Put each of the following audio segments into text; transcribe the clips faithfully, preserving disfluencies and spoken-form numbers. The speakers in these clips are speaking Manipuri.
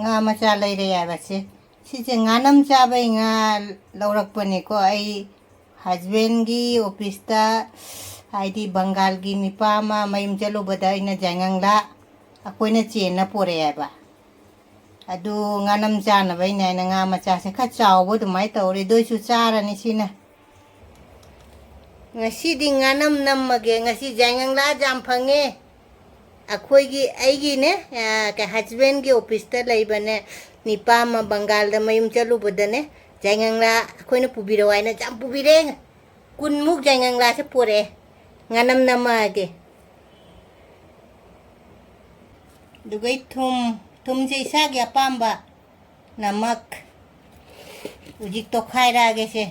ꯉꯥ ꯃꯆꯥ ꯂꯩꯔꯦ ꯍꯥꯏꯕꯁꯦ꯫ ꯁꯤꯁꯦ ꯉꯥꯅꯝ ꯆꯥꯕꯩ ꯉꯥ ꯂꯧꯔꯛꯄꯅꯤꯀꯣ꯫ ꯑꯩ ꯍꯁꯕꯦꯟꯒꯤ ꯑꯣꯐꯤꯁꯇ, ꯍꯥꯏꯗꯤ ꯕꯪꯒꯥꯜꯒꯤ ꯅꯤꯄꯥ ꯑꯃ ꯃꯌꯨꯝ ꯆꯠꯂꯨꯕꯗ ꯑꯩꯅ ꯖꯥꯏꯉꯪꯂꯥ ꯑꯩꯈꯣꯏꯅ ꯆꯦꯟꯅ ꯄꯣꯔꯛꯑꯦꯕ꯫ ꯑꯗꯨ ꯉꯥꯅꯝ ꯆꯥꯅꯕꯩꯅꯦ ꯍꯥꯏꯅ ꯉꯥ ꯃꯆꯥꯁꯦ ꯈꯔ ꯆꯥꯎꯕ ꯑꯗꯨꯃꯥꯏꯅ ꯇꯧꯔꯦ꯫ ꯑꯗꯨ ꯑꯣꯏꯁꯨ ꯆꯥꯔꯅꯤ ꯁꯤꯅ꯫ ꯉꯁꯤꯗꯤ ꯉꯥꯅꯝ ꯅꯝꯃꯒꯦ꯫ ꯉꯁꯤ ꯖꯥꯏꯉꯪꯂꯥ ꯌꯥꯝ ꯐꯪꯉꯦ꯫ ꯑꯩꯈꯣꯏꯒꯤ, ꯑꯩꯒꯤꯅꯦ, ꯑ, ꯀꯩ, ꯍꯁꯕꯦꯟꯒꯤ ꯑꯣꯐꯤꯁꯇ ꯂꯩꯕꯅꯦ, ꯅꯤꯄꯥ ꯑꯃ ꯕꯪꯒꯥꯜꯗ ꯃꯌꯨꯝ ꯆꯠꯂꯨꯕꯗꯅꯦ, ꯖꯥꯏꯉꯪꯂꯥ ꯑꯩꯈꯣꯏꯅ ꯄꯨꯕꯤꯔꯛꯑꯣ ꯍꯥꯏꯅ ꯌꯥꯝ ꯄꯨꯕꯤꯔꯛꯑꯦ꯫ ꯀꯨꯟꯃꯨꯛ ꯖꯥꯏꯉꯪꯂꯥꯁꯦ ꯄꯣꯔꯛꯑꯦ꯫ ꯉꯥꯅꯝ ꯅꯝꯃꯛꯑꯒꯦ꯫ ꯑꯗꯨꯒ ꯑꯩ ꯊꯨꯝ, ꯊꯨꯝꯁꯦ ꯏꯁꯥꯒꯤ ꯑꯄꯥꯝꯕ꯫ ꯅꯃꯛ꯫ ꯍꯧꯖꯤꯛ ꯇꯣꯠꯈꯥꯏꯔꯛꯑꯒꯦꯁꯦ꯫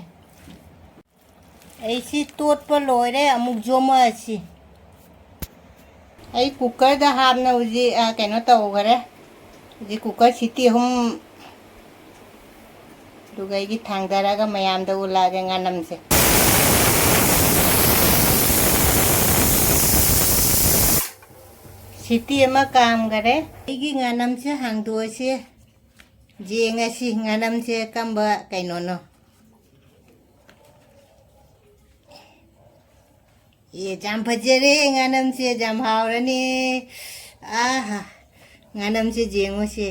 ꯑꯩ ꯁꯤ ꯇꯣꯠꯄ ꯂꯣꯏꯔꯦ, ꯑꯃꯨꯛ ꯌꯣꯝꯃꯛꯑꯁꯤ꯫ ꯑꯩ ꯀꯨꯀꯔꯗ ꯍꯥꯞꯅ ꯍꯧꯖꯤꯛ, ꯑ, ꯀꯩꯅꯣ ꯇꯧꯈꯔꯦ꯫ ꯍꯧꯖꯤꯛ ꯀꯨꯀꯔ ꯁꯤꯇꯤ ꯑꯍꯨꯝ, ꯑꯗꯨꯒ ꯑꯩꯒꯤ ꯊꯥꯡꯗꯔꯒ ꯃꯌꯥꯝꯗ ꯎꯠꯂꯛꯑꯒꯦ ꯉꯥꯅꯝꯁꯦ꯫ ꯁꯤꯇꯤ ꯑꯃ ꯀꯥꯝꯈꯔꯦ꯫ ꯑꯩꯒꯤ ꯉꯥꯅꯝꯁꯦ ꯍꯥꯡꯗꯣꯛꯑꯁꯤ꯫ ꯌꯦꯡꯉꯁꯤ ꯉꯥꯅꯝꯁꯦ ꯀꯝꯕ ꯀꯩꯅꯣꯅꯣ꯫ ꯑꯦ, ꯌꯥꯝ ꯐꯖꯔꯦ ꯉꯥꯅꯝꯁꯦ, ꯌꯥꯝ ꯍꯥꯎꯔꯅꯤ꯫ ꯑꯥꯍꯥ, ꯉꯥꯅꯝꯁꯦ ꯌꯦꯡꯉꯨꯁꯦ꯫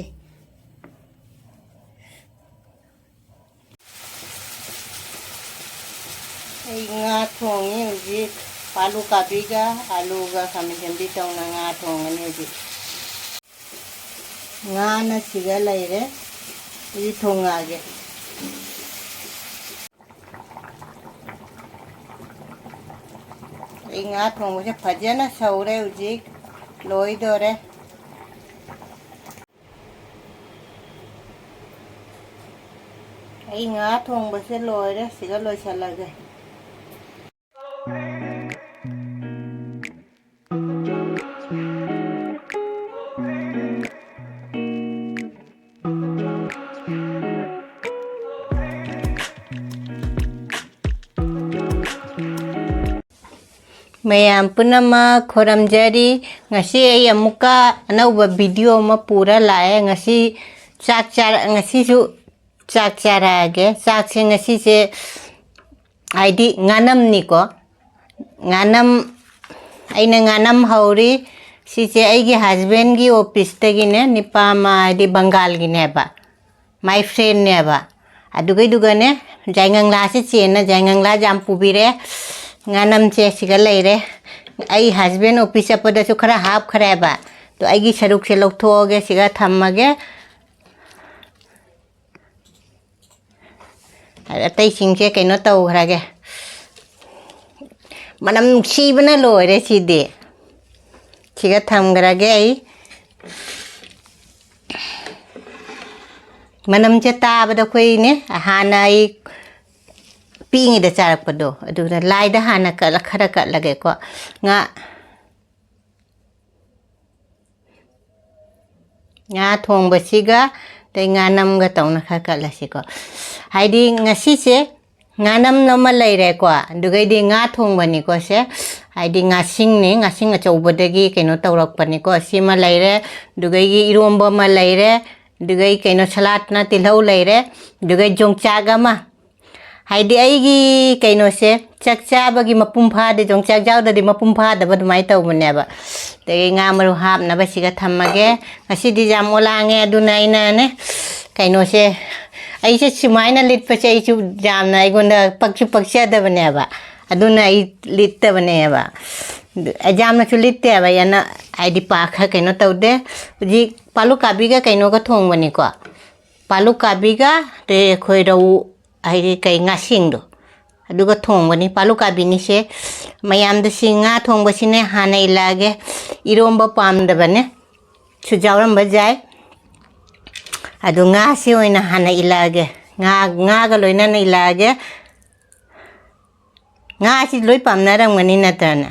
ꯑꯩ ꯉꯥ ꯊꯣꯡꯉꯤ ꯍꯧꯖꯤꯛ꯫ ꯑꯥꯂꯨ ꯀꯥꯕꯤꯒ, ꯑꯥꯂꯨꯒ ꯈꯥꯃꯦꯟ ꯑꯁꯤꯟꯕꯤ ꯇꯧꯅ ꯉꯥ ꯊꯣꯡꯉꯅꯤ ꯍꯧꯖꯤꯛ꯫ ꯉꯥꯅ ꯁꯤꯒ ꯂꯩꯔꯦ꯫ ꯑꯩ ꯊꯣꯡꯉꯛꯑꯒꯦ꯫ ꯑꯩ ꯉꯥ ꯊꯣꯡꯕꯁꯦ ꯐꯖꯅ ꯁꯧꯔꯦ ꯍꯧꯖꯤꯛ꯫ ꯂꯣꯏꯗꯣꯔꯦ꯫ ꯑꯩ ꯉꯥ ꯊꯣꯡꯕꯁꯦ ꯂꯣꯏꯔꯦ꯫ ꯁꯤꯒ ꯂꯣꯏꯁꯤꯜꯂꯒꯦ꯫ ꯃꯌꯥꯝ ꯄꯨꯝꯅꯃꯛ ꯈꯨꯔꯨꯝꯖꯔꯤ꯫ ꯉꯁꯤ ꯑꯩ ꯑꯃꯨꯛꯀ ꯑꯅꯧꯕ ꯚꯤꯗꯤꯑꯣ ꯑꯃ ꯄꯨꯔ ꯂꯥꯛꯑꯦ꯫ ꯉꯁꯤ ꯆꯥꯛ ꯆꯥꯔ-, ꯉꯁꯤꯁꯨ ꯆꯥꯛ ꯆꯥꯔꯛꯑꯒꯦ꯫ ꯆꯥꯛꯁꯦ ꯉꯁꯤꯁꯦ, ꯍꯥꯏꯗꯤ, ꯉꯥꯅꯝꯅꯤꯀꯣ꯫ ꯉꯥꯅꯝ, ꯑꯩꯅ ꯉꯥꯅꯝ ꯍꯧꯔꯤ꯫ ꯁꯤꯁꯦ ꯑꯩꯒꯤ ꯍꯁꯕꯦꯟꯒꯤ ꯑꯣꯐꯤꯁꯇꯒꯤꯅꯦ, ꯅꯤꯄꯥ ꯑꯃ, ꯍꯥꯏꯗꯤ, ꯕꯪꯒꯥꯜꯒꯤꯅꯦꯕ꯫ My friendꯅꯦꯕ꯫ ꯑꯗꯨꯒꯩꯗꯨꯒꯅꯦ, ꯌꯥꯏꯉꯪꯂꯥꯁꯦ ꯆꯦꯟꯅ ꯌꯥꯏꯉꯪꯂꯥ ꯌꯥꯝ ꯄꯨꯕꯤꯔꯦ꯫ ꯉꯥꯅꯝꯁꯦ ꯁꯤꯒ ꯂꯩꯔꯦ꯫ ꯑꯩ ꯍꯁꯕꯦꯟ ꯑꯣꯐꯤꯁ ꯆꯠꯄꯗꯁꯨ ꯈꯔ ꯍꯥꯞꯈ꯭ꯔꯦꯕ꯫ ꯑꯗꯣ ꯑꯩꯒꯤ ꯁꯔꯨꯛꯁꯦ ꯂꯧꯊꯣꯛꯑꯒꯦ, ꯁꯤꯒ ꯊꯝꯃꯒꯦ꯫ ꯑꯇꯩꯁꯤꯡꯁꯦ ꯀꯩꯅꯣ ꯇꯧꯈ꯭ꯔꯒꯦ꯫ ꯃꯅꯝ ꯅꯨꯡꯁꯤꯕꯅ ꯂꯣꯏꯔꯦ ꯁꯤꯗꯤ꯫ ꯁꯤꯒ ꯊꯝꯈ꯭ꯔꯒꯦ ꯑꯩ꯫ ꯃꯅꯝꯁꯦ ꯇꯥꯕꯗ ꯑꯩꯈꯣꯏꯅꯦ, ꯍꯥꯟꯅ ꯑꯩ ꯄꯤꯛꯏꯉꯩꯗ ꯆꯥꯔꯛꯄꯗꯣ, ꯑꯗꯨꯗ ꯂꯥꯏꯗ ꯍꯥꯟꯅ ꯀꯠꯂ-, ꯈꯔ ꯀꯠꯂꯒꯦꯀꯣ꯫ ꯉꯥ, ꯉꯥ ꯊꯣꯡꯕꯁꯤꯒ ꯑꯗꯩ ꯉꯥꯅꯝꯒ ꯇꯧꯅ ꯈꯔ ꯀꯠꯂꯁꯤꯀꯣ꯫ ꯍꯥꯏꯗꯤ ꯉꯁꯤꯁꯦ ꯉꯥꯅꯝ ꯑꯃ ꯂꯩꯔꯦꯀꯣ, ꯑꯗꯨꯒꯩꯗꯤ ꯉꯥ ꯊꯣꯡꯕꯅꯤꯀꯣ ꯁꯦ꯫ ꯍꯥꯏꯗꯤ ꯉꯥꯁꯤꯡꯅꯤ, ꯉꯥꯁꯤꯡ ꯑꯆꯧꯕꯗꯒꯤ ꯀꯩꯅꯣ ꯇꯧꯔꯛꯄꯅꯤꯀꯣ꯫ ꯁꯤꯃ ꯂꯩꯔꯦ, ꯑꯗꯨꯒꯩꯒꯤ ꯏꯔꯣꯝꯕ ꯑꯃ ꯂꯩꯔꯦ, ꯑꯗꯨꯒꯩ ꯀꯩꯅꯣ ꯁꯂꯥꯠꯅ ꯇꯤꯜꯍꯧ ꯂꯩꯔꯦ, ꯑꯗꯨꯒꯩ ꯌꯣꯡꯆꯥꯛ ꯑꯃ꯫ ꯍꯥꯏꯗꯤ ꯑꯩꯒꯤ ꯀꯩꯅꯣꯁꯦ ꯆꯥꯛ ꯆꯥꯕꯒꯤ ꯃꯄꯨꯡ ꯐꯥꯗꯦ, ꯌꯣꯡꯆꯥꯛ ꯌꯥꯎꯗ꯭ꯔꯗꯤ ꯃꯄꯨꯡ ꯐꯥꯗꯕ ꯑꯗꯨꯃꯥꯏꯅ ꯇꯧꯕꯅꯦꯕ꯫ ꯑꯗꯒꯤ ꯉꯥ ꯃꯔꯨ ꯍꯥꯞꯅꯕ ꯁꯤꯒ ꯊꯝꯃꯒꯦ꯫ ꯉꯁꯤꯗꯤ ꯌꯥꯝ ꯑꯣꯂꯥꯡꯉꯦ, ꯑꯗꯨꯅ ꯑꯩꯅꯅꯦ ꯀꯩꯅꯣꯁꯦ, ꯑꯩꯁꯦ ꯁꯨꯃꯥꯏꯅ ꯂꯤꯠꯄꯁꯦ ꯑꯩꯁꯨ ꯌꯥꯝꯅ ꯑꯩꯉꯣꯟꯗ ꯄꯛꯁꯨ ꯄꯛꯆꯗꯕꯅꯦꯕ, ꯑꯗꯨꯅ ꯑꯩ ꯂꯤꯠꯇꯕꯅꯦꯕ꯫ ꯌꯥꯝꯅꯁꯨ ꯂꯤꯠꯇꯦꯕ ꯑꯩ, ꯑꯅ ꯍꯥꯏꯗꯤ ꯄꯥꯛ ꯈꯔ ꯀꯩꯅꯣ ꯇꯧꯗꯦ꯫ ꯍꯧꯖꯤꯛ ꯄꯥꯂꯨ ꯀꯥꯕꯤꯒ ꯀꯩꯅꯣꯒ ꯊꯣꯡꯕꯅꯤꯀꯣ, ꯄꯥꯂꯨ ꯀꯥꯕꯤꯒ ꯑꯗꯩ ꯑꯩꯈꯣꯏ ꯔꯧ, ꯍꯥꯏꯗꯤ ꯀꯩ, ꯉꯥꯁꯤꯡꯗꯣ ꯑꯗꯨꯒ ꯊꯣꯡꯕꯅꯤ꯫ ꯄꯥꯂꯨ ꯀꯥꯕꯤꯅꯤꯁꯦ꯫ ꯃꯌꯥꯝꯗ ꯁꯤ ꯉꯥ ꯊꯣꯡꯕꯁꯤꯅꯦ ꯍꯥꯟꯅ ꯏꯜꯂꯛꯑꯒꯦ꯫ ꯏꯔꯣꯝꯕ ꯄꯥꯝꯗꯕꯅꯦ ꯁꯨ ꯌꯥꯎꯔꯝꯕ ꯌꯥꯏ꯫ ꯑꯗꯨ ꯉꯥꯁꯤ ꯑꯣꯏꯅ ꯍꯥꯟꯅ ꯏꯜꯂꯛꯑꯒꯦ꯫ ꯉꯥ, ꯉꯥꯒ ꯂꯣꯏꯅꯅ ꯏꯜꯂꯛꯑꯒꯦ꯫ ꯉꯥꯁꯤ ꯂꯣꯏ ꯄꯥꯝꯅꯔꯝꯒꯅꯤ ꯅꯠꯇ꯭ꯔꯅꯦ?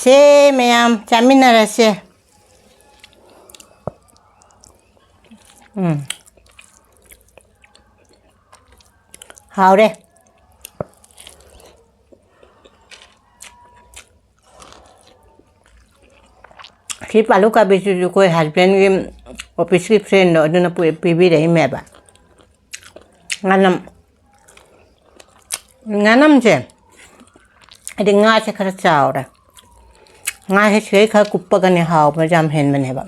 ꯁꯦ ꯃꯌꯥꯝ ꯆꯥꯃꯤꯟꯅꯔꯁꯦ꯫ ꯎꯝ꯫ ꯍꯥꯎꯔꯦ꯫ ꯁꯤ ꯄꯥꯂꯨ ꯀꯥꯕꯤꯁꯤꯁꯨ ꯑꯩꯈꯣꯏ husbandꯒꯤ officeꯀꯤ friendꯗꯣ ꯑꯗꯨꯅ ꯄꯨ-, ꯄꯤꯕꯤꯔꯛꯏꯃꯦꯕ꯫ ꯉꯥꯅꯝ, ꯉꯥꯅꯝꯁꯦ, ꯍꯥꯏꯗꯤ ꯉꯥꯁꯦ ꯈꯔ ꯆꯥꯎꯔꯦ꯫ ꯉꯥꯁꯦ ꯁꯤꯗꯩ ꯈꯔ ꯀꯨꯞꯄꯒꯅꯦ ꯍꯥꯎꯕ ꯌꯥꯝ ꯍꯦꯟꯕꯅꯦꯕ꯫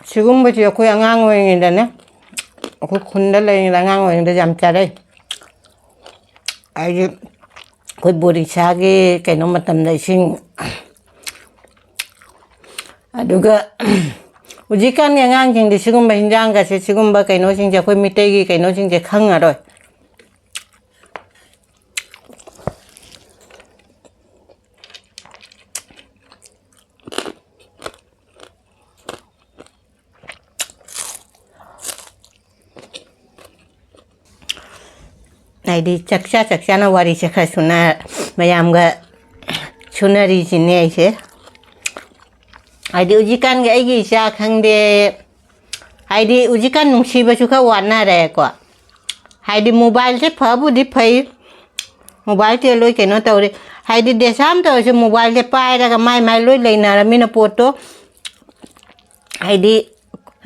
ꯁꯤꯒꯨꯝꯕꯁꯦ ꯑꯩꯈꯣꯏ ꯑꯉꯥꯡ ꯑꯣꯏꯔꯤꯉꯩꯗꯅꯦ, ꯑꯩꯈꯣꯏ ꯈꯨꯟꯗ ꯂꯩꯔꯤꯉꯩꯗ, ꯑꯉꯥꯡ ꯑꯣꯏꯔꯤꯉꯩꯗ ꯌꯥꯝ ꯆꯥꯔꯛꯏ꯫ ꯍꯥꯏꯗꯤ ꯑꯩꯈꯣꯏ ꯕꯣꯔꯤꯁꯥꯒꯤ ꯀꯩꯅꯣ ꯃꯇꯝꯗ ꯏꯁꯤꯡ, ꯑꯗꯨꯒ ꯍꯧꯖꯤꯛꯀꯥꯟꯒꯤ ꯑꯉꯥꯡꯁꯤꯡꯗꯤ ꯁꯤꯒꯨꯝꯕ ꯍꯤꯟꯖꯥꯡꯒꯁꯦ, ꯁꯤꯒꯨꯝꯕ ꯀꯩꯅꯣꯁꯤꯡꯁꯦ, ꯑꯩꯈꯣꯏ ꯃꯤꯇꯩꯒꯤ ꯀꯩꯅꯣꯁꯤꯡꯁꯦ ꯈꯪꯉꯔꯣꯏ꯫ ꯍꯥꯏꯗꯤ ꯆꯥꯛꯆꯥ ꯆꯥꯛꯆꯥꯅ ꯋꯥꯔꯤꯁꯦ ꯈꯔ ꯁꯨꯅ, ꯃꯌꯥꯝꯒ ꯁꯨꯅꯔꯤꯁꯤꯅꯦ ꯑꯩꯁꯦ꯫ ꯍꯥꯏꯗꯤ ꯍꯧꯖꯤꯛꯀꯥꯟꯒꯤ ꯑꯩꯒꯤ ꯏꯆꯥ ꯈꯪꯗꯦ, ꯍꯥꯏꯗꯤ ꯍꯧꯖꯤꯛꯀꯥꯟ ꯅꯨꯡꯁꯤꯕꯁꯨ ꯈꯔ ꯋꯥꯠꯅꯔꯦꯀꯣ꯫ ꯍꯥꯏꯗꯤ mobileꯁꯦ ꯐꯕꯨꯗꯤ ꯐꯩ, mobileꯁꯦ ꯂꯣꯏ ꯀꯩꯅꯣ ꯇꯧꯔꯦ꯫ ꯍꯥꯏꯗꯤ ꯗꯦꯁꯥꯝ ꯇꯧꯔꯁꯨ mobileꯁꯦ ꯄꯥꯏꯔꯒ ꯃꯥꯏ ꯃꯥꯏ ꯂꯣꯏ ꯂꯩꯅꯔꯃꯤꯅ ꯄꯣꯠꯇꯣ, ꯍꯥꯏꯗꯤ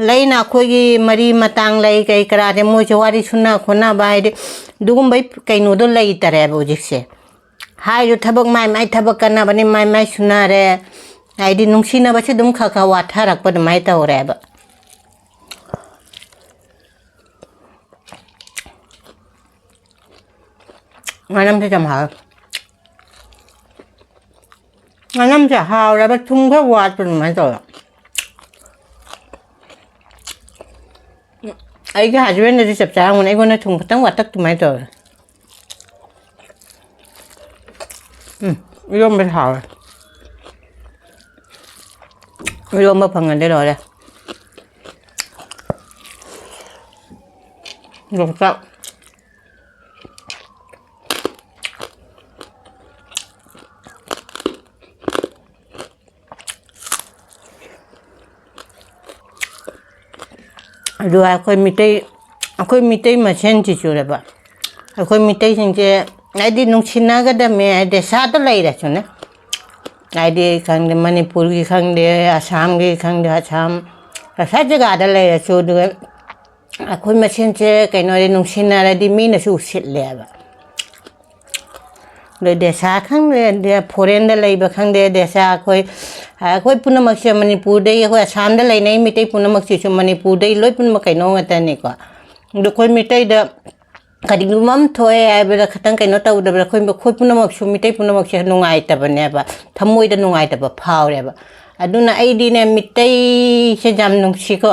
ꯂꯩꯅ ꯑꯩꯈꯣꯏꯒꯤ ꯃꯔꯤ ꯃꯇꯥꯡ ꯂꯩ ꯀꯩ ꯀꯔꯥꯁꯦ ꯃꯣꯏꯁꯦ ꯋꯥꯔꯤ ꯁꯨꯅ ꯈꯣꯠꯅꯕ, ꯍꯥꯏꯗꯤ ꯑꯗꯨꯒꯨꯝꯕꯩ ꯀꯩꯅꯣꯗꯣ ꯂꯩꯇꯔꯦꯕ ꯍꯧꯖꯤꯛꯁꯦ꯫ ꯍꯥꯏꯁꯨ ꯊꯕꯛ ꯃꯥꯏ ꯃꯥꯏ ꯊꯕꯛ ꯀꯟꯅꯕꯅꯤ, ꯃꯥꯏ ꯃꯥꯏ ꯁꯨꯅꯔꯦ꯫ ꯍꯥꯏꯗꯤ ꯅꯨꯡꯁꯤꯅꯕꯁꯦ ꯑꯗꯨꯝ ꯈꯔ ꯈꯔ ꯋꯥꯠꯊꯔꯛꯄ ꯑꯗꯨꯃꯥꯏꯅ ꯇꯧꯔꯦꯕ꯫ ꯉꯥꯅꯝꯁꯦ ꯌꯥꯝ ꯍꯥꯎꯋꯦ꯫ ꯉꯥꯅꯝꯁꯦ ꯍꯥꯎꯔꯕ ꯊꯨꯝ ꯈꯔ ꯋꯥꯠꯄ ꯑꯗꯨꯃꯥꯏꯅ ꯇꯧꯋꯦ꯫ ꯑꯩꯒꯤ husbandꯗꯗꯤ ꯆꯞ ꯆꯥꯔꯝꯒꯅꯤ, ꯑꯩꯉꯣꯟꯗ ꯊꯨꯝ ꯈꯤꯇꯪ ꯋꯥꯠꯇꯛ ꯑꯗꯨꯃꯥꯏꯅ ꯇꯧꯋꯦ꯫ ꯎꯝ, ꯏꯔꯣꯝꯕꯁꯦ ꯍꯥꯎꯋꯦ꯫ ꯏꯔꯣꯝꯕ ꯐꯪꯉꯗꯤ ꯂꯣꯏꯔꯦ꯫ ꯌꯣꯡꯆꯥꯛ꯫ ꯑꯗꯨꯒ ꯑꯩꯈꯣꯏ ꯃꯤꯇꯩ, ꯑꯩꯈꯣꯏ ꯃꯤꯇꯩ ꯃꯁꯦꯟ ꯁꯤꯁꯨꯅꯦꯕ, ꯑꯩꯈꯣꯏ ꯃꯤꯇꯩꯁꯤꯡꯁꯦ ꯍꯥꯏꯗꯤ ꯅꯨꯡꯁꯤꯅꯒꯗꯕꯅꯦ, ꯍꯥꯏꯗꯤ ꯗꯦꯁꯥꯗ ꯂꯩꯔꯁꯨꯅꯦ, ꯍꯥꯏꯗꯤ ꯈꯪꯗꯦ, ꯃꯅꯤꯄꯨꯔꯒꯤ ꯈꯪꯗꯦ, ꯑꯁꯥꯝꯒꯤ ꯈꯪꯗꯦ, ꯑꯁꯥꯝ ꯑꯁꯥ ꯖꯒꯥꯗ ꯂꯩꯔꯁꯨ, ꯑꯗꯨꯒ ꯑꯩꯈꯣꯏ ꯃꯁꯦꯟꯁꯦ ꯀꯩꯅꯣꯗꯤ ꯅꯨꯡꯁꯤꯅꯔꯗꯤ ꯃꯤꯅꯁꯨ ꯎꯁꯤꯠꯂꯦꯕ꯫ ꯑꯗꯣ ꯗꯦꯁꯥ ꯈꯪꯗꯦ, ꯗꯦ-, ꯐꯣꯔꯦꯟꯗ ꯂꯩꯕ ꯈꯪꯗꯦ, ꯗꯦꯁꯥ ꯑꯩꯈꯣꯏ, ꯑꯩꯈꯣꯏ ꯄꯨꯝꯅꯃꯛꯁꯦ ꯃꯅꯤꯄꯨꯔꯗꯩ, ꯑꯩꯈꯣꯏ ꯑꯁꯥꯝꯗ ꯂꯩꯅꯩ ꯃꯤꯇꯩ ꯄꯨꯝꯅꯃꯛꯁꯤꯁꯨ ꯃꯅꯤꯄꯨꯔꯗꯩ ꯂꯣꯏ ꯄꯨꯝꯅꯃꯛ ꯀꯩꯅꯣ ꯉꯥꯛꯇꯅꯤꯀꯣ꯫ ꯑꯗꯣ ꯑꯩꯈꯣꯏ ꯃꯤꯇꯩꯗ ꯀꯔꯤꯒꯨꯝꯕ ꯑꯃ ꯊꯣꯛꯑꯦ ꯍꯥꯏꯕꯗ ꯈꯇꯪ ꯀꯩꯅꯣ ꯇꯧꯗꯕꯗ ꯑꯩꯈꯣꯏ, ꯑꯩꯈꯣꯏ ꯄꯨꯝꯅꯃꯛꯁꯨ, ꯃꯤꯇꯩ ꯄꯨꯝꯅꯃꯛꯁꯦ ꯅꯨꯡꯉꯥꯏꯇꯕꯅꯦꯕ, ꯊꯃꯣꯏꯗ ꯅꯨꯡꯉꯥꯏꯇꯕ ꯐꯥꯎꯔꯦꯕ꯫ ꯑꯗꯨꯅ ꯑꯩꯗꯤꯅꯦ, ꯃꯤꯇꯩꯁꯦ ꯌꯥꯝ ꯅꯨꯡꯁꯤꯀꯣ꯫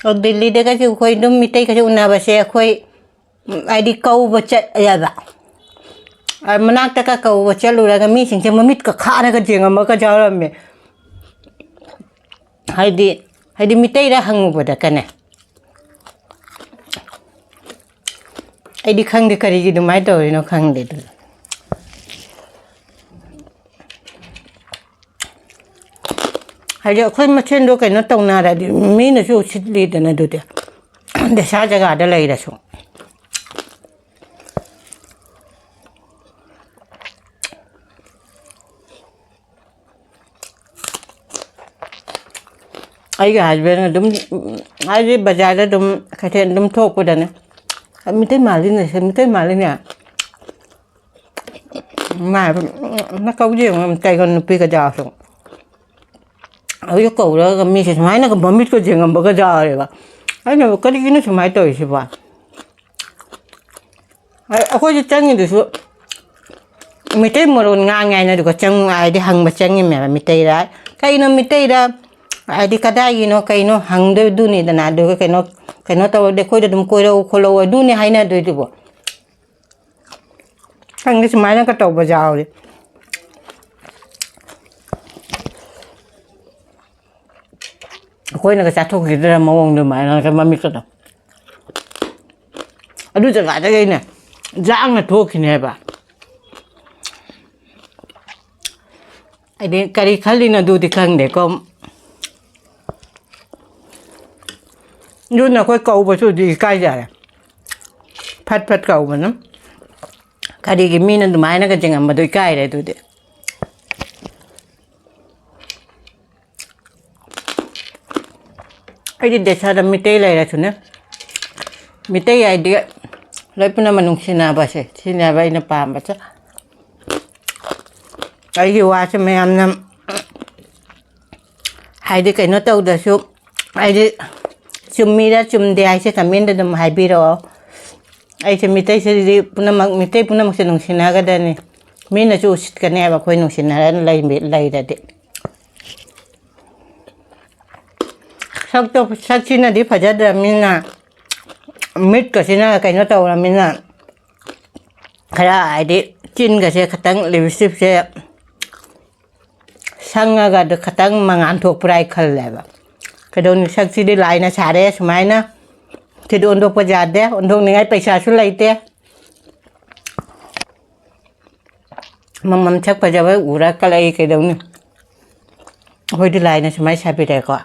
ꯑꯗꯣ ꯗꯤꯜꯂꯤꯗꯒꯁꯨ ꯑꯩꯈꯣꯏ ꯑꯗꯨꯝ ꯃꯤꯇꯩꯒꯁꯨ ꯎꯅꯕꯁꯦ ꯑꯩꯈꯣꯏ ꯎꯝ, ꯍꯥꯏꯗꯤ ꯀꯧꯕ ꯆꯠꯂꯦꯕ꯫ ꯑ, ꯃꯅꯥꯛꯇꯒ ꯀꯧꯕ ꯆꯠꯂꯨꯔꯒ ꯃꯤꯁꯤꯡꯁꯦ ꯃꯃꯤꯠꯀ ꯈꯥꯔꯒ ꯌꯦꯡꯉꯝꯃꯒ ꯌꯥꯎꯔꯝꯃꯦ꯫ ꯍꯥꯏꯗꯤ, ꯍꯥꯏꯗꯤ ꯃꯤꯇꯩꯔ ꯍꯪꯉꯨꯕꯗ ꯀꯅꯦ꯫ ꯑꯩꯗꯤ ꯈꯪꯗꯦ ꯀꯔꯤꯒꯤ ꯑꯗꯨꯃꯥꯏꯅ ꯇꯧꯔꯤꯅꯣ ꯈꯪꯗꯦ ꯑꯗꯨ꯫ ꯍꯥꯏꯗꯤ ꯑꯩꯈꯣꯏ ꯃꯁꯦꯟꯗꯣ ꯀꯩꯅꯣ ꯇꯧꯅꯔꯗꯤ ꯃꯤꯅꯁꯨ ꯎꯁꯤꯠꯂꯤꯗꯅ ꯑꯗꯨꯗꯤ꯫ ꯗꯦꯁꯥ ꯖꯒꯥꯗ ꯂꯩꯔꯁꯨ꯫ ꯑꯩꯒꯤ husband ꯑꯗꯨꯝ, ꯍꯥꯏꯗꯤ ꯕꯖꯥꯔꯗ ꯑꯗꯨꯝ, ꯀꯩꯊꯦꯜ ꯑꯗꯨꯝ ꯊꯣꯛꯄꯗꯅꯦ, "ꯃꯤꯇꯩ ꯃꯥꯜꯂꯤꯅꯦ, ꯁꯦ ꯃꯤꯇꯩ ꯃꯥꯜꯂꯤꯅꯦ"꯫ ꯃꯥ ꯍꯥꯏꯕ, "ꯅꯀꯧ ꯌꯦꯡꯉꯣ, ꯀꯩꯒ ꯅꯨꯄꯤꯒ ꯌꯥꯎꯔꯁꯨ"꯫ ꯑꯗꯨ ꯀꯧꯔꯒ ꯃꯤꯁꯦ ꯁꯨꯃꯥꯏꯅꯒ ꯃꯃꯤꯠꯀ ꯌꯦꯡꯉꯝꯕꯒ ꯌꯥꯎꯔꯦꯕ꯫ ꯑꯩꯅ, "ꯀꯔꯤꯒꯤꯅꯣ ꯁꯨꯃꯥꯏꯅ ꯇꯧꯔꯤꯁꯤꯕꯣ?" ꯑꯩ-, ꯑꯩꯈꯣꯏꯁꯨ ꯆꯪꯉꯤꯗꯨꯁꯨ ꯃꯩꯇꯩ ꯃꯔꯣꯟ ꯉꯥꯡꯉꯦ ꯍꯥꯏꯅ ꯑꯗꯨꯒ ꯆꯪ-, ꯍꯥꯏꯗꯤ ꯍꯪꯕ ꯆꯪꯉꯤꯃꯦꯕ, ꯃꯤꯇꯩꯔ? ꯀꯩꯅꯣ ꯃꯤꯇꯩꯔ? ꯍꯥꯏꯗꯤ ꯀꯗꯥꯏꯒꯤꯅꯣ ꯀꯩꯅꯣ ꯍꯪꯗꯣꯏꯗꯨꯅꯤꯗꯅ, ꯑꯗꯨꯒ ꯀꯩꯅꯣ, ꯀꯩꯅꯣ ꯇꯧꯔꯗꯤ ꯑꯩꯈꯣꯏꯗ ꯑꯗꯨꯝ ꯀꯣꯏꯔꯛꯎ ꯈꯣꯠꯂꯛꯎ ꯑꯗꯨꯅꯤ ꯍꯥꯏꯅꯗꯣꯏꯗꯨꯕꯣ꯫ ꯈꯪꯗꯦ, ꯁꯨꯃꯥꯏꯅꯒ ꯇꯧꯕ ꯌꯥꯎꯔꯤ꯫ ꯑꯩꯈꯣꯏꯅꯒ ꯆꯥꯊꯣꯛꯈꯤꯗ꯭ꯔꯥ ꯃꯑꯣꯡꯗꯣ ꯑꯗꯨꯃꯥꯏꯅ ꯃꯃꯤꯠꯀꯗꯣ꯫ ꯑꯗꯨ ꯖꯒꯥꯗꯒꯤ ꯑꯩꯅ ꯌꯥꯡꯅ ꯊꯣꯛꯈꯤꯅꯦꯕ꯫ ꯑꯩꯗꯤ ꯀꯔꯤ ꯈꯜꯂꯤꯅꯣ ꯑꯗꯨꯗꯤ ꯈꯪꯗꯦꯀꯣ꯫ ꯑꯗꯨꯅ ꯑꯩꯈꯣꯏ ꯀꯧꯕꯁꯨ ꯍꯧꯖꯤꯛ ꯏꯀꯥꯏꯖꯔꯦ꯫ ꯐꯠ ꯐꯠ ꯀꯧꯕꯅ꯫ ꯀꯔꯤꯒꯤ ꯃꯤꯅ ꯑꯗꯨꯃꯥꯏꯅꯒ ꯌꯦꯡꯉꯝꯕꯗꯣ ꯏꯀꯥꯏꯔꯦ ꯑꯗꯨꯗꯤ꯫ ꯑꯩꯗꯤ ꯗꯦꯁꯥꯗ ꯃꯤꯇꯩ ꯂꯩꯔꯁꯨꯅꯦ, ꯃꯤꯇꯩ ꯍꯥꯏꯗꯤ ꯂꯣꯏ ꯄꯨꯝꯅꯃꯛ ꯅꯨꯡꯁꯤꯅꯕꯁꯦ, ꯁꯤꯅꯦꯕ ꯑꯩꯅ ꯄꯥꯝꯕꯁꯦ꯫ ꯑꯩꯒꯤ ꯋꯥꯁꯦ ꯃꯌꯥꯝꯅ ꯍꯥꯏꯗꯤ ꯀꯩꯅꯣ ꯇꯧꯗ꯭ꯔꯁꯨ, ꯍꯥꯏꯗꯤ ꯆꯨꯝꯃꯤꯔ ꯆꯨꯝꯗꯦ ꯍꯥꯏꯁꯦ comment ꯑꯗꯨꯝ ꯍꯥꯏꯕꯤꯔꯛꯑꯣ꯫ ꯑꯩꯁꯦ ꯃꯤꯇꯩꯁꯤꯗꯤ ꯄꯨꯝꯅꯃꯛ, ꯃꯤꯇꯩ ꯄꯨꯝꯅꯃꯛꯁꯦ ꯅꯨꯡꯁꯤꯅꯒꯗꯕꯅꯤ꯫ ꯃꯤꯅꯁꯨ ꯎꯁꯤꯠꯀꯅꯦꯕ ꯑꯩꯈꯣꯏ ꯅꯨꯡꯁꯤꯅꯔ ꯂꯩꯕ-, ꯂꯩꯔꯗꯤ꯫ ꯁꯛꯇꯣ, ꯁꯛꯁꯤꯅꯗꯤ ꯐꯖꯗ꯭ꯔꯕꯅꯤꯅ, ꯃꯤꯠꯀꯁꯤꯅ ꯀꯩꯅꯣ ꯇꯧꯔꯕꯅꯤꯅ, ꯈꯔ ꯍꯥꯏꯗꯤ ꯆꯤꯟꯒꯁꯦ ꯈꯤꯇꯪ, lipstickꯁꯦ ꯁꯪꯉꯒ ꯑꯗꯨ ꯈꯤꯇꯪ ꯃꯉꯥꯟ ꯊꯣꯛꯄ꯭ꯔꯥ ꯍꯥꯏ ꯈꯜꯂꯦꯕ꯫ ꯀꯩꯗꯧꯅꯤ, ꯁꯛꯁꯤꯗꯤ ꯂꯥꯏꯅ ꯁꯥꯔꯦ ꯁꯨꯃꯥꯏꯅ꯫ ꯁꯤꯗꯤ ꯑꯣꯟꯊꯣꯛꯄ ꯌꯥꯗꯦ, ꯑꯣꯟꯊꯣꯛꯅꯤꯡꯉꯥꯏ ꯄꯩꯁꯥꯁꯨ ꯂꯩꯇꯦ꯫ ꯑꯃꯃꯝ ꯁꯛ ꯐꯖꯕ ꯎꯔ ꯀꯜꯂꯛꯏ, ꯀꯩꯗꯧꯅꯤ? ꯑꯩꯈꯣꯏꯗꯤ ꯂꯥꯏꯅ ꯁꯨꯃꯥꯏꯅ ꯁꯥꯕꯤꯔꯦꯀꯣ꯫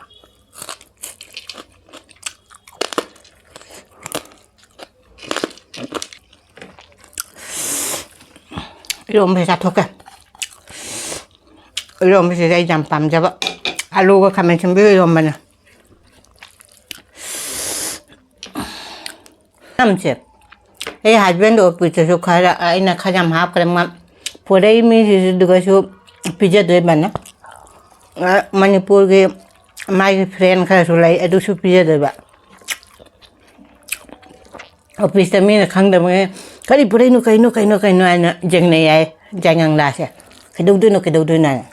ꯏꯔꯣꯝꯕꯁꯦ ꯆꯥꯊꯣꯛꯀꯦ꯫ ꯏꯔꯣꯝꯕꯁꯤꯗꯤ ꯑꯩ ꯌꯥꯝ ꯄꯥꯝꯖꯕ꯫ ꯑꯂꯨꯒ ꯈꯥꯃꯦꯟ ꯑꯁꯤꯟꯕꯤꯒ ꯏꯔꯣꯝꯕꯅꯦ꯫ ꯌꯥꯝꯁꯦ, ꯑꯩ husbandꯗ ꯑꯣꯐꯤꯁꯇꯁꯨ ꯈꯔ, ꯑꯩꯅ ꯈꯔ ꯌꯥꯝ ꯍꯥꯞꯈ꯭ꯔꯦ꯫ ꯃꯥ ꯄꯣꯔꯩ ꯃꯤꯁꯤꯡꯗꯨꯒꯁꯨ ꯄꯤꯖꯗꯣꯏꯕꯅꯦ꯫ ꯑ, ꯃꯅꯤꯄꯨꯔꯒꯤ ꯃꯥꯒꯤ friend ꯈꯔꯁꯨ ꯂꯩ, ꯑꯗꯨꯁꯨ ꯄꯤꯖꯗꯣꯏꯕ꯫ ꯑꯣꯐꯤꯁꯇ ꯃꯤꯅ ꯈꯪꯗꯕꯉꯩ, "ꯀꯔꯤ ꯄꯨꯔꯛꯏꯅꯣ, ꯀꯩꯅꯣ, ꯀꯩꯅꯣ, ꯀꯩꯅꯣ?" ꯍꯥꯏꯅ ꯌꯦꯡꯅꯩ ꯍꯥꯏ, ꯖꯥꯏꯉꯪꯂꯥꯁꯦ꯫ "ꯀꯩꯗꯧꯗꯣꯏꯅꯣ, ꯀꯩꯗꯧꯗꯣꯏꯅꯣ?" ꯍꯥꯏꯅ꯫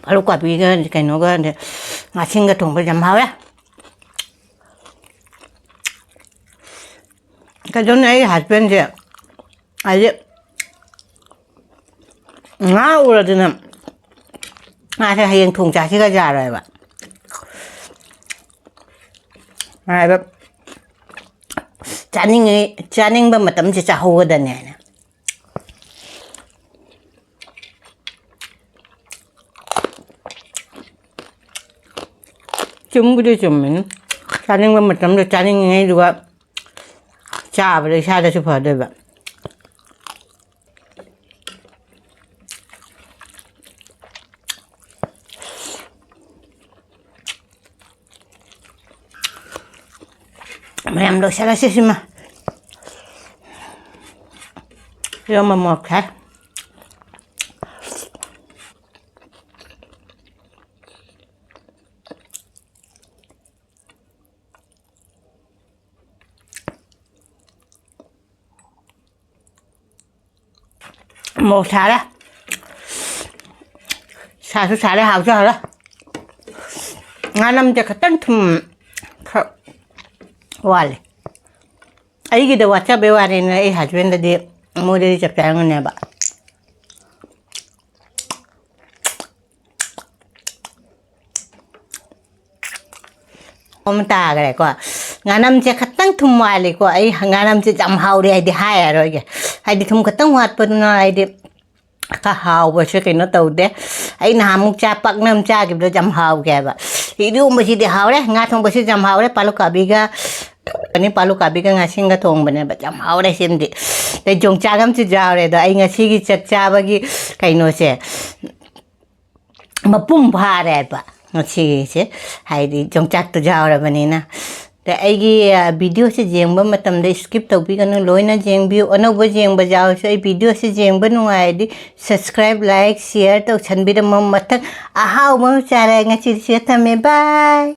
ꯑꯂꯨ ꯀꯥꯕꯤꯒ ꯀꯩꯅꯣꯒ ꯉꯥꯁꯤꯡꯒ ꯊꯣꯡꯕ ꯌꯥꯝ ꯍꯥꯎꯋꯦ꯫ ꯀꯩꯗꯧꯅꯤ, ꯑꯩ husbandꯁꯦ ꯍꯥꯏꯗꯤ ꯉꯥ ꯎꯔꯗꯤꯅꯦ, ꯉꯥꯁꯦ ꯍꯌꯦꯡ ꯊꯣꯡ ꯆꯥꯁꯤꯒ ꯌꯥꯔꯣꯏꯕ꯫ ꯍꯥꯏꯕ ꯆꯥꯅꯤꯡꯉꯤ, ꯆꯥꯅꯤꯡꯕ ꯃꯇꯝꯁꯦ ꯆꯥꯍꯧꯒꯗꯅꯦꯅ꯫ ꯆꯨꯝꯕꯨꯗꯤ ꯆꯨꯝꯃꯤꯅꯤ꯫ ꯆꯥꯅꯤꯡꯕ ꯃꯇꯝꯗ ꯆꯥꯅꯤꯡꯉꯤꯉꯩꯗꯨꯒ ꯆꯥꯕꯗ ꯏꯁꯥꯗꯁꯨ ꯐꯗꯣꯏꯕ꯫ ꯃꯌꯥꯝ ꯂꯣꯏꯁꯤꯜꯂꯁꯤ ꯁꯤꯃ꯫ ꯏꯔꯣꯝꯕ ꯃꯣꯔꯣꯛ ꯁꯥꯏ꯫ ꯃꯣꯔꯣꯛ ꯁꯥꯔꯦ꯫ ꯁꯥꯁꯨ ꯁꯥꯔꯦ, ꯍꯥꯎꯁꯨ ꯍꯥꯎꯔꯦ꯫ ꯉꯥꯅꯝꯁꯦ ꯈꯤꯇꯪ ꯊꯨꯝ ꯈꯔ ꯋꯥꯠꯂꯦ꯫ ꯑꯩꯒꯤꯗ ꯋꯥꯠꯆꯕꯩ ꯋꯥꯅꯤꯅ ꯑꯩ ꯍꯁꯕꯦꯟꯗꯗꯤ, ꯃꯣꯏꯗꯗꯤ ꯆꯞ ꯆꯥꯔꯝꯒꯅꯦꯕ꯫ ꯑꯃ ꯇꯥꯈ꯭ꯔꯦꯀꯣ꯫ ꯉꯥꯅꯝꯁꯦ ꯈꯇꯪ ꯊꯨꯝ ꯋꯥꯠꯂꯤꯀꯣ꯫ ꯑꯩ ꯉꯥꯅꯝꯁꯦ ꯌꯥꯝ ꯍꯥꯎꯔꯦ ꯍꯥꯏꯗꯤ ꯍꯥꯏꯔꯔꯣꯏꯒꯦ꯫ ꯍꯥꯏꯗꯤ ꯊꯨꯝ ꯈꯇꯪ ꯋꯥꯠꯄꯗꯨꯅ ꯍꯥꯏꯗꯤ ꯈꯔ ꯍꯥꯎꯕꯁꯦ ꯀꯩꯅꯣ ꯇꯧꯗꯦ꯫ ꯑꯩ ꯅꯍꯥꯟꯃꯨꯛ ꯆꯥ ꯄꯥꯛꯅꯝ ꯆꯥꯈꯤꯕꯗꯣ ꯌꯥꯝ ꯍꯥꯎꯈꯤ ꯍꯥꯏꯕ꯫ ꯏꯔꯣꯝꯕꯁꯤꯗꯤ ꯍꯥꯎꯔꯦ, ꯉꯥ ꯊꯣꯡꯕꯁꯤꯁꯨ ꯌꯥꯝ ꯍꯥꯎꯔꯦ꯫ ꯄꯥꯂꯨꯀꯥꯕꯤꯒ, ꯑꯅꯤ ꯄꯥꯂꯨꯀꯥꯕꯤꯒ ꯉꯥꯁꯤꯡꯒ ꯊꯣꯡꯕꯅꯦꯕ, ꯌꯥꯝ ꯍꯥꯎꯔꯦ ꯁꯤꯃꯗꯤ꯫ ꯑꯗꯩ ꯌꯣꯡꯆꯥꯛ ꯑꯃꯁꯨ ꯌꯥꯎꯔꯦ꯫ ꯑꯗꯣ ꯑꯩ ꯉꯁꯤꯒꯤ ꯆꯥꯛ ꯆꯥꯕꯒꯤ ꯀꯩꯅꯣꯁꯦ ꯃꯄꯨꯡ ꯐꯥꯔꯦꯕ ꯉꯁꯤꯒꯤꯁꯦ, ꯍꯥꯏꯗꯤ ꯌꯣꯡꯆꯥꯛꯇꯨ ꯌꯥꯎꯔꯕꯅꯤꯅ꯫ ꯑꯗ ꯑꯩꯒꯤ, ꯑ, ꯚꯤꯗꯤꯑꯣꯁꯦ ꯌꯦꯡꯕ ꯃꯇꯝꯗ skip ꯇꯧꯕꯤꯒꯅꯨ, ꯂꯣꯏꯅ ꯌꯦꯡꯕꯤꯌꯨ꯫ ꯑꯅꯧꯕ ꯌꯦꯡꯕ ꯌꯥꯎꯔꯁꯨ ꯑꯩ ꯚꯤꯗꯤꯑꯣꯁꯦ ꯌꯦꯡꯕ ꯅꯨꯡꯉꯥꯏꯔꯗꯤ subscribe, like, share ꯇꯧꯁꯟꯕꯤꯔꯝꯃꯣ꯫ ꯃꯊꯪ ꯑꯍꯥꯎꯕ ꯑꯃ ꯆꯥꯔꯦ꯫ ꯉꯁꯤꯗꯤ ꯁꯤꯗ ꯊꯝꯃꯦ꯫ Bye꯫